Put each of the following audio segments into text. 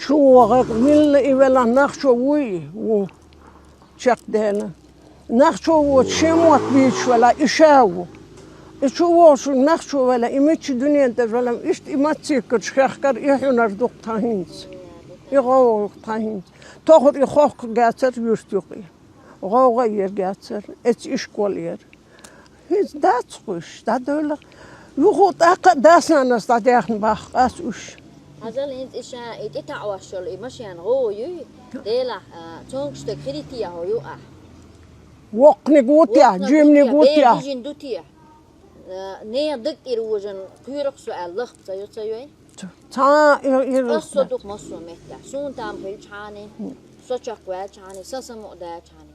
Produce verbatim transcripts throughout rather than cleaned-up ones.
Чу вогӀа милла и велахь нах чу вуй, ву. Чекхдела. Нах чу воцуш шен мотт буьйцуш велахь, и ша ву. И чу воцуш нах чу велахь, и мичча дуьнен тӀера велахь, иштта и маццикарчу хехкара и хьуьнар ду-кх тхан хӀинца. И гӀовгӀа ю-кх тхан хӀинца. Тохара и хохках гацара юьрта юкъе. ГӀовгӀа а яра гацара, эца ишкол яра. ХӀинца дац-кх уьш, дӀадевлла. Юха тӀаккха а дас-нанас дӀадаьхна боху ас уьш. Хьажал, хӀинца и ша и тӀетаӀош йолу и машен гӀо юй, делахь, а, цомгуш стаг хир йитий хьо юкъахь? Воккханиг ву техьа, воккханиг жиманиг ву техьа, бер техьа, бижина ду техьа? А, нехан даг тӀера вожана кхоьру-кх со аьлла, лахка ца йо, ца йой? Цхьа а ира, ира. Ас со ду-кх массо а меттехь. Суна там хилчхьана, со чекхваьлчхьана, сан самукъадаьлчхьана.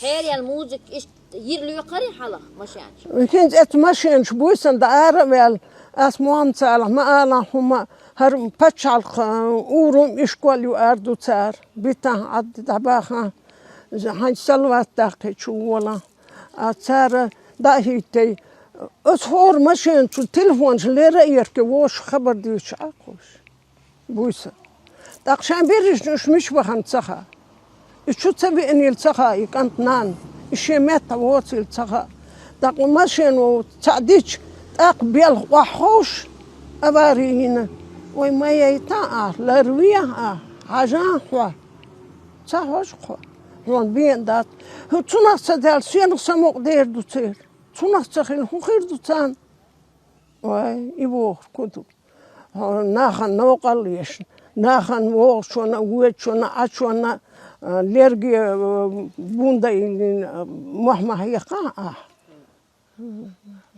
Хьераяьлла музыка иштта йира лоькхарий хьалха машенаш? ХӀинца эцу машенаш буьйсанна дӀа ара а ваьлла, ас ма-м ца алахь, ма алахь хӀума, хӀара пачхьалкхан урам ишкол ю ара ду цара. Битахь Ӏадда дӀабахахь, хьайн салават даккхий чу волахь. А цара дӀа а хӀиттий, оцу хӀора машен чу телефонаш лера а ерке вовшах хабар дуьйцуш Ӏа кхуш. Буьйса. ТӀаккха шайн берришна уьш мича бахана ца хаьа. И чу ца веанийла ца хаьа, и кӀант нана, и шен меттахь воцийла ца хаьа. ТӀаккха машено цхьаъ дича, тӀаккха белха охьаховшуш, авари йина. Вай ма яйтахьа ахь, ларвехьа ахь, хьажахьа хьо. Ца хьожу-кх хьо. Хьуна бен дац. ХӀу цунах ца даьлла, сенах самукъадер ду церан? Цунах ца хилла, хӀун хир ду царна? Ой, и вохург хӀун ду? Хьо нахана новкъарло еш, нахана вогӀучунна а, воьдучунна а, Ӏачунна а, а, лерге, а, бун дайиллина, а, мохь ма хьекхахьа ахь.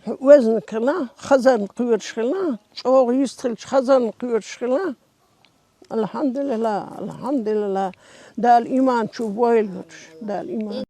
Хьо оьзна хилахь, хазарна кхоьруш хилахь, чӀогӀа йист хилча хазарна кхоьруш хилахь. Алхьамдулиллахь, алхьамдулиллахь. Дала иман чу бойла хӀорш, Дала иман.